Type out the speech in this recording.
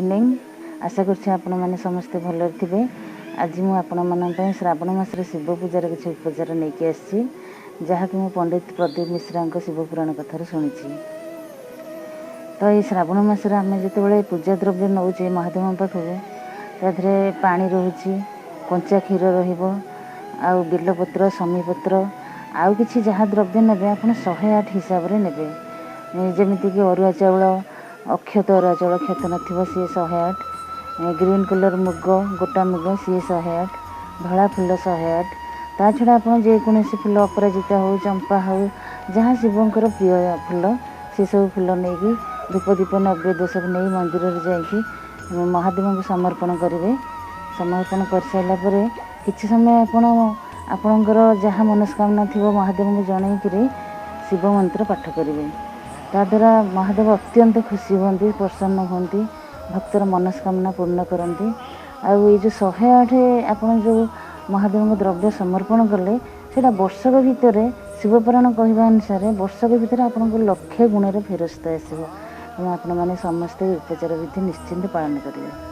Evening. ଆଶା କରୁଛି ଆପଣମାନେ ସମସ୍ତେ ଭଲରେ ଥିବେ। ଆଜି ମୁଁ ଆପଣମାନଙ୍କ ପାଇଁ ଶ୍ରାବଣ ମାସରେ ଶିବ ପୂଜାର କିଛି ଉପଚାର ନେଇକି ଆସିଛି, ଯାହାକି ମୁଁ ପଣ୍ଡିତ ପ୍ରଦୀପ ମିଶ୍ରାଙ୍କ ଶିବପୁରାଣ କଥାରୁ ଶୁଣିଛି। ତ ଏଇ ଶ୍ରାବଣ ମାସରେ ଆମେ ଯେତେବେଳେ ପୂଜା ଦ୍ରବ୍ୟ ନେଉଛେ ମହାଦେବଙ୍କ ପାଖକୁ, ତା ଦେହରେ ପାଣି ରହୁଛି, କଞ୍ଚା କ୍ଷୀର ରହିବ, ଆଉ ବେଲପତ୍ର, ଶମୀପତ୍ର, ଆଉ କିଛି ଯାହା ଦ୍ରବ୍ୟ ନେବେ ଆପଣ 108 ହିସାବରେ ନେବେ। ଯେମିତିକି ଅରୁଆ ଚାଉଳ, ଅକ୍ଷତ ଅରୁଆ ଚାଉଳ, କ୍ଷତ ନଥିବ, ସିଏ 108, ଗ୍ରୀନ୍ କଲର୍ ମୁଗ, ଗୋଟା ମୁଗ, ସିଏ 108, ଧଳା ଫୁଲ 108। ତା ଛଡ଼ା ଆପଣ ଯେକୌଣସି ଫୁଲ, ଅପରାଜିତା ହେଉ, ଚମ୍ପା ହେଉ, ଯାହା ଶିବଙ୍କର ପ୍ରିୟ ଫୁଲ, ସେସବୁ ଫୁଲ ନେଇକି ଧୂପ, ଦୀପ, ନୈବେଦ୍ୟ ସବୁ ନେଇ ମନ୍ଦିରରେ ଯାଇକି ମହାଦେବଙ୍କୁ ସମର୍ପଣ କରିବେ। ସମର୍ପଣ କରିସାରିଲା ପରେ କିଛି ସମୟ ଆପଣ ଆପଣଙ୍କର ଯାହା ମନସ୍କାମନା ଥିବ ମହାଦେବଙ୍କୁ ଜଣେଇକିରି ଶିବ ମନ୍ତ୍ର ପାଠ କରିବେ। ତାଦ୍ୱାରା ମହାଦେବ ଅତ୍ୟନ୍ତ ଖୁସି ହୁଅନ୍ତି, ପ୍ରସନ୍ନ ହୁଅନ୍ତି, ଭକ୍ତର ମନସ୍କାମନା ପୂର୍ଣ୍ଣ କରନ୍ତି। ଆଉ ଏଇ ଯେଉଁ 108 ଆପଣ ଯେଉଁ ମହାଦେବଙ୍କ ଦ୍ରବ୍ୟ ସମର୍ପଣ କଲେ, ସେଇଟା ବର୍ଷକ ଭିତରେ, ଶିବପୁରାଣ କହିବା ଅନୁସାରେ, ବର୍ଷକ ଭିତରେ ଆପଣଙ୍କୁ ଲକ୍ଷେ ଗୁଣରେ ଫେରସ୍ତ ଆସିବ। ତେଣୁ ଆପଣମାନେ ସମସ୍ତେ ଉପଚାର ବିଧି ନିଶ୍ଚିନ୍ତ ପାଳନ କରିବେ।